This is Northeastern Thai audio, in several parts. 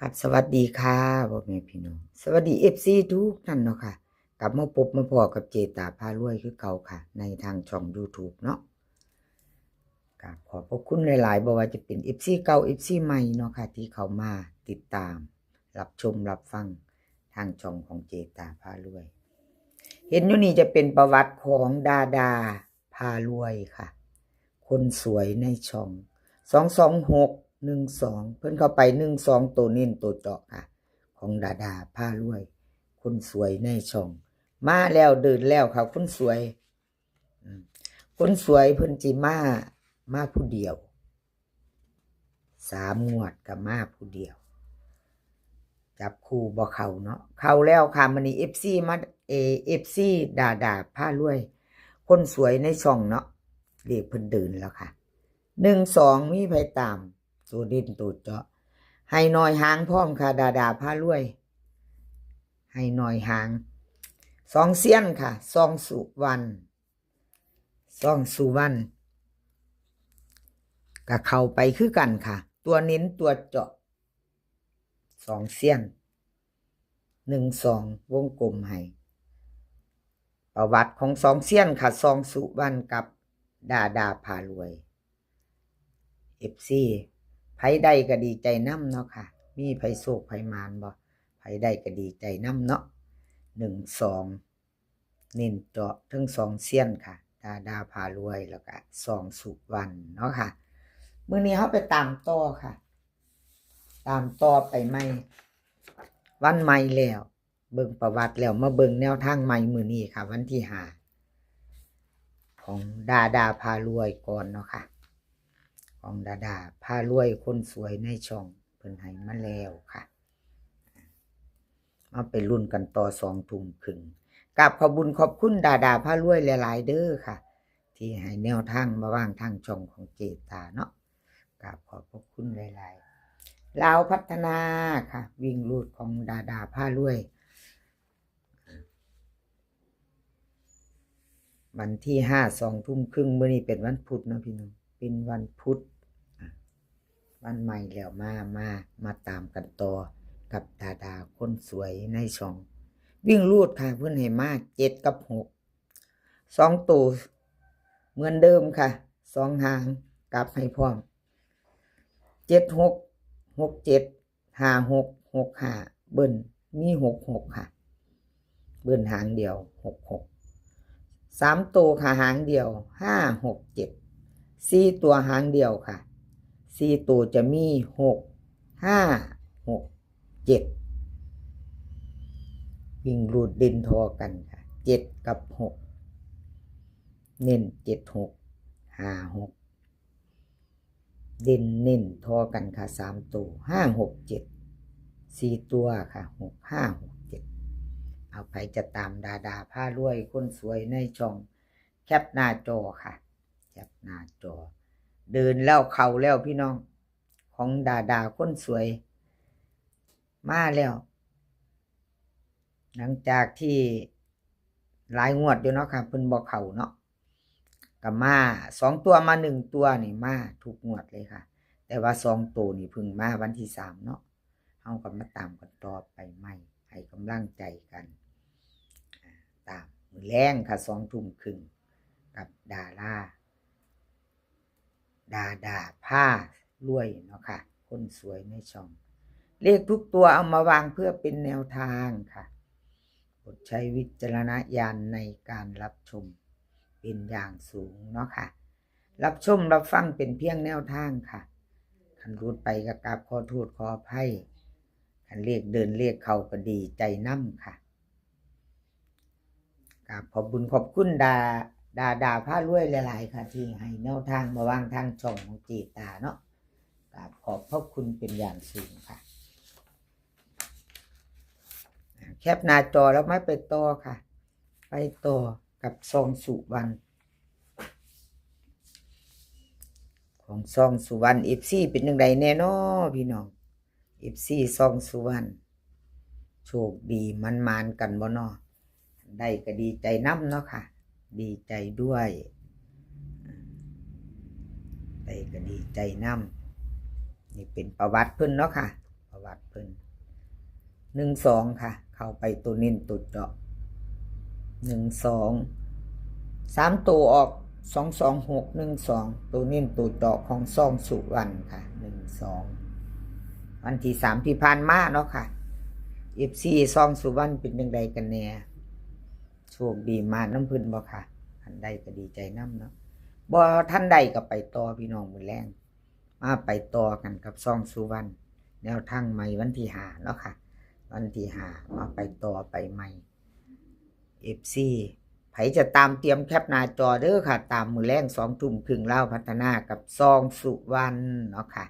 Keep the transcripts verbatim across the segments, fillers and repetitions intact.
ครับ สวัสดีค่ะ พ่อแม่พี่น้อง สวัสดี เอฟซี ทุกท่านเนาะค่ะ กลับมาพบมาพ้อกับเจตาพารวยคือเก่าค่ะ ในทางช่อง YouTube เนาะ กราบขอบพระคุณหลายๆ บ่ว่าจะเป็น เอฟซี เก่า เอฟซี ใหม่เนาะค่ะ ที่เข้ามาติดตาม รับชม รับฟังทางช่องของเจตาพารวย เห็นอยู่นี่จะเป็นประวัติของดาดาพารวยค่ะ คนสวยในช่อง สองสองหก หนึ่งสอง เพิ่นเข้าไป หนึ่งสอง ตัวเน้นตัวเจาะค่ะ ของดาดาพารวย คนสวยในช่อง มาแล้วเดินแล้วค่ะ คนสวย อืม คนสวยเพิ่นสิมา มาผู้เดียว สามงวดก็มาผู้เดียว จับคู่บ่เข้าเนาะ เข้าแล้วค่ะ มื้อนี้ เอฟซี มา เอ เอฟซี ดาดาพารวย คนสวยในช่องเนาะ เลขเพิ่นเดินแล้วค่ะ หนึ่งสอง มีไผตาม ตัวเด่นตัวเจาะ ให้หน่อยหางพร้อมค่ะ ดาดาพารวย ให้หน่อยหาง สองเซียนค่ะ สองสุวรรณ สองสุวรรณ ก็เข้าไปคือกันค่ะ ตัวเน้นตัวเจาะ สองเซียน หนึ่งสอง วงกลมให้ ประวัติของสองเซียนค่ะ สองสุวรรณกับดาดาพารวย เอฟซี ไผได้ก็ดีใจนำเนาะค่ะ มีไผโชคไผหมานบ่ ไผได้ก็ดีใจนำเนาะ หนึ่งสอง เน้นเจาะทั้งสองเซียนค่ะ ดาดาพารวย แล้วก็สองสุวรรณเนาะค่ะ มื้อนี้เฮาไปตามต่อค่ะ ตามต่อไปใหม่ วันใหม่แล้ว เบิ่งประวัติแล้ว มาเบิ่งแนวทางใหม่มื้อนี้ค่ะ วันที่ห้า ของดาดาพารวยก่อนเนาะค่ะ ของดาดาพารวย คนสวยในช่อง เพิ่นให้มาแล้วค่ะ มาไปลุ้นกันต่อ สองทุ่มครึ่ง กราบขอบบุญขอบคุณดาดาพารวยหลายๆ เด้อค่ะ ที่ให้แนวทางมาวางทางช่องของเจตาเนาะ กราบขอบพระคุณหลายๆ ลาวพัฒนาค่ะ วิ่งรูดของดาดาพารวย วันที่ห้า สองทุ่มครึ่ง มื้อนี้เป็นวันพุธเนาะพี่น้อง เป็นวันพุธ อ่ะ วันใหม่แล้ว มา มา มาตามกันต่อกับดาดาคนสวยในช่อง วิ่งรูดค่ะ เพิ่นให้มา เจ็ด กับ หก สองตัวเหมือนเดิมค่ะ สองหาง กลับให้พร้อม เจ็ดหก หกเจ็ด ห้าหก หกห้า เบิ้ลมี หกหก ค่ะ เบิ้ลหางเดียว หกหก สามตัวค่ะ หางเดียว ห้าหกเจ็ด สี่ตัวหางเดียวค่ะ สี่ตัวจะมี หกห้า หกเจ็ด วิ่งรูดเด่นทอกันค่ะ เจ็ด กับ หก เน้น เจ็ดหก ห้าหก เด่นเน้นทอกันค่ะ สามตัว ห้าหกเจ็ด สี่ตัวค่ะ หกห้า หกเจ็ด เอา ไผจะตามดาดาพารวย คนสวยในช่อง แคปหน้าจอค่ะ แคปหน้าจอ เดินแล้วเข้าแล้วพี่น้อง ของดาดาคนสวย มาแล้ว หลังจากที่หลายงวดอยู่เนาะค่ะ เพิ่นบ่เข้าเนาะ ก็มาสองตัว มาหนึ่งตัวนี่ มาทุกงวดเลยค่ะ แต่ว่าสองตัวนี่เพิ่งมาวันที่สามเนาะ เฮาก็มาตามกันต่อไปใหม่ ให้กำลังใจกัน อ่า ตามมื้อแลงค่ะ สองทุ่มครึ่ง กับดารา ดาดาพารวยเนาะค่ะ คนสวยในช่อง เลขทุกตัวเอามาวางเพื่อเป็นแนวทางค่ะ โปรดใช้วิจารณญาณในการรับชมเป็นอย่างสูงเนาะค่ะ รับชมรับฟังเป็นเพียงแนวทางค่ะ คันหลุดไปก็กราบขอโทษขออภัย คันเลขเดินเลขเข้าก็ดีใจนำค่ะ กราบขอบบุญขอบคุณดา ดาดาพารวยหลายๆ ค่ะ ที่ให้แนวทางมาวางทางช่องของเจตาเนาะ กราบขอบพระคุณเป็นอย่างสูงค่ะ อ่า แคปหน้าจอแล้วมาไปต่อค่ะ ไปต่อกับซองสุวรรณ ของซองสุวรรณ เอฟซี เป็นจั่งใดแน่น้อพี่น้อง เอฟซี ซองสุวรรณ โชคดีหมานๆ กันบ่น้อ ได้ก็ดีใจนำเนาะค่ะ ดีใจด้วย ได้ก็ดีใจนำ นี่เป็นประวัติเพิ่นเนาะค่ะ ประ วัดเพิ่น หนึ่งสอง ค่ะ เข้าไปตัวเน้นตัวเจาะ หนึ่งสอง สามตัวออก สองสองหก หนึ่งสอง ตัวเน้นตัวเจาะของซองสุวรรณค่ะ หนึ่งสอง วันที่สามที่ผ่านมาเนาะค่ะ เอฟซี ซองสุวรรณเป็นจั่งใดกันแน่ โชคดีมานำเพิ่นบ่ค่ะ คันได้ก็ดีใจนำเนาะ บ่ทันได้ก็ไปต่อพี่น้องมื้อแลง มาไปต่อกันกับซองสุวรรณ แนวทางใหม่วันที่ห้าเนาะค่ะ วันที่ห้า มาไปต่อไปใหม่ เอฟซี ไผจะตามเตรียมแคปหน้าจอเด้อค่ะ ตามมื้อแลงสองทุ่มครึ่ง ลาวพัฒนากับซองสุวรรณเนาะค่ะ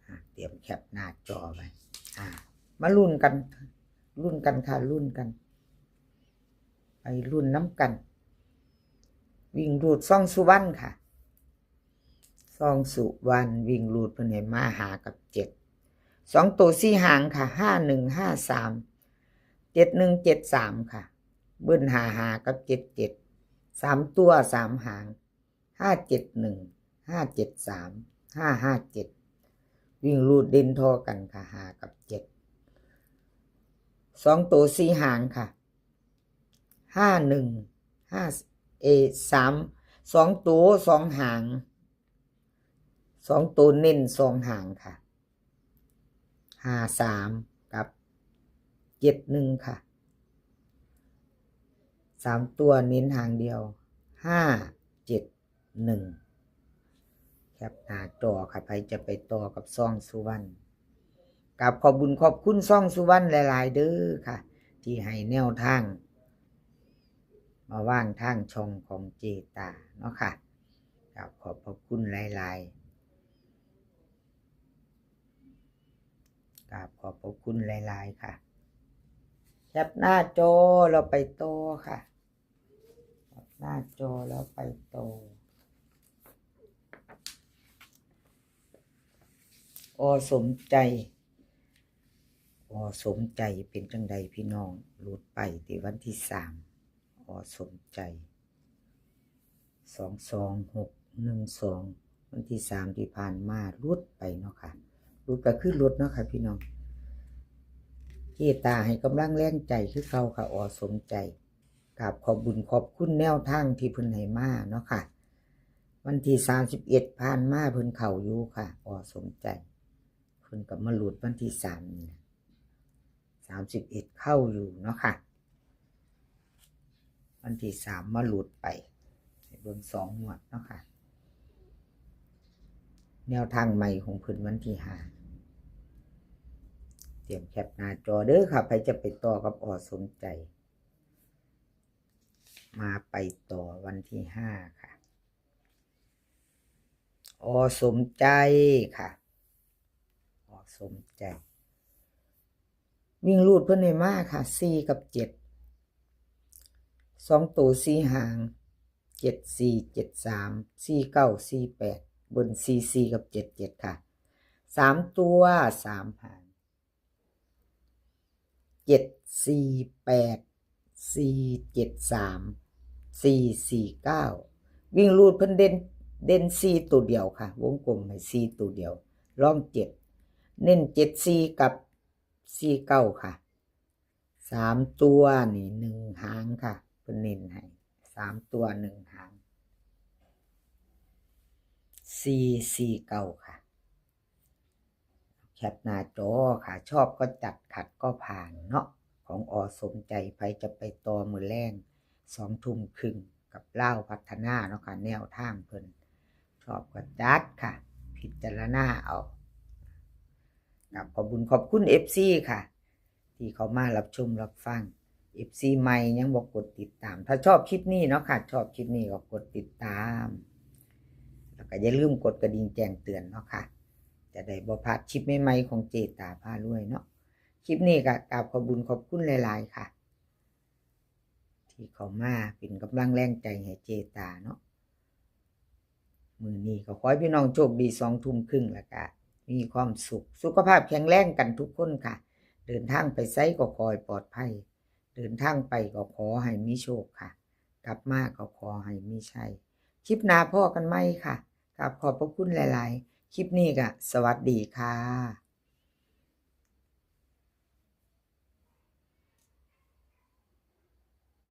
อ่า เตรียมแคปหน้าจอไว้ อ่า มาลุ้นกัน ลุ้นกันค่ะ ลุ้นกัน ไปลุ้นนำกัน วิ่งรูดซองสุวรรณค่ะ ซองสุวรรณวิ่งรูดเพิ่นให้มาห้ากับเจ็ด สองตัวสี่หางค่ะ ห้าหนึ่ง ห้าสาม เจ็ดหนึ่ง เจ็ดสาม ค่ะ เบิ้ลห้าห้ากับเจ็ดเจ็ด สามตัวสามหาง ห้าเจ็ดหนึ่ง ห้าเจ็ดสาม ห้าห้าเจ็ด วิ่งรูดเด่นท่อกันค่ะ ห้ากับเจ็ด สองตัวสี่หางค่ะ ห้าหนึ่ง ห้า เอ สาม สองตัวสองหาง สองตัวเน้นสองหางค่ะ ห้าสาม กับ เจ็ดหนึ่ง ค่ะ สามตัวเน้นหางเดียว ห้าเจ็ดหนึ่ง แคปหน้าจอค่ะ ไผจะไปต่อกับซองสุวรรณ กราบขอบบุญขอบคุณซองสุวรรณหลายๆเด้อค่ะ ที่ให้แนวทาง มาวางทางช่องของเจตาเนาะค่ะ กราบขอบพระคุณหลายๆ กราบขอบพระคุณหลายๆค่ะ แคปหน้าจอแล้วไปต่อค่ะ แคปหน้าจอแล้วไปต่อ อ.สมใจ อ.สมใจเป็นจั่งใดพี่น้อง หลุดไปที่วันที่สาม อ.สมใจ สองสองหก หนึ่งสอง วันที่สามที่ผ่านมาหลุดไปเนาะค่ะ หลุดก็คือหลุดเนาะค่ะพี่น้อง เจตาให้กำลังแรงใจคือเก่าค่ะ อ.สมใจ กราบขอบบุญขอบคุณแนวทางที่เพิ่นให้มาเนาะค่ะ วันที่สามสิบเอ็ดผ่านมาเพิ่นเข้าอยู่ค่ะ อ.สมใจ เพิ่นก็มาหลุดวันที่สามนี่ล่ะ สามสิบเอ็ดเข้าอยู่เนาะค่ะ วันที่สามมาหลุดไป ให้เบิ่งสองงวดเนาะค่ะ แนวทางใหม่ของเพิ่นวันที่ห้า เตรียมแคปหน้าจอเด้อค่ะ ไผจะไปต่อกับ อ.สมใจ มาไปต่อวันที่ห้าค่ะ อ.สมใจค่ะ อ.สมใจ วิ่งรูดเพิ่นให้มาค่ะ สี่กับเจ็ด สองตัวสี่หาง เจ็ดสี่ เจ็ดสาม สี่เก้า สี่แปด บน สี่สี่ กับ เจ็ดเจ็ด ค่ะ สามตัวสามหาง เจ็ดสี่แปด สี่เจ็ดสาม สี่สี่เก้า วิ่งรูดเพิ่นเด่น เด่นสี่ตัวเดียวค่ะ วงกลมให้สี่ตัวเดียว รองเจ็ด เน้นเจ็ดสี่ กับ สี่เก้า ค่ะ สามตัวนี่หนึ่งหางค่ะ เพิ่นเน้นให้ สามตัวหนึ่งหาง สี่สี่เก้า ค่ะ แคปหน้าจอค่ะ ชอบก็จัด ขัดก็ผ่านเนาะ ของ อ.สมใจ ไผจะไปต่อมื้อแลง สองทุ่มครึ่ง กับลาวพัฒนาเนาะค่ะ แนวทางเพิ่น ชอบก็จัดค่ะ พิจารณาเอา กราบขอบบุญขอบคุณ เอฟซี ค่ะ ที่เข้ามารับชมรับฟัง เอฟซี ใหม่ยังบ่กดติดตาม ถ้าชอบคลิปนี้เนาะค่ะ ชอบคลิปนี้ก็กดติดตาม แล้วก็อย่าลืมกดกระดิ่งแจ้งเตือนเนาะค่ะ จะได้บ่พลาดคลิปใหม่ๆของเจตาพารวยเนาะ คลิปนี้ก็กราบขอบบุญขอบคุณหลายๆค่ะ ที่เข้ามาเป็นกำลังแรงใจให้เจตาเนาะ มื้อนี้ก็ขอให้พี่น้องโชคดีสองทุ่มครึ่ง แล้วก็มีความสุข สุขภาพแข็งแรงกันทุกคนค่ะ เดินทางไปไสก็ขอให้ปลอดภัย เดินทางไปก็ขอให้มีโชคค่ะ กลับมาก็ขอให้มีชัย คลิปหน้าพ้อกันใหม่ค่ะ กราบขอบพระคุณหลายๆ คลิปนี้ก็สวัสดีค่ะ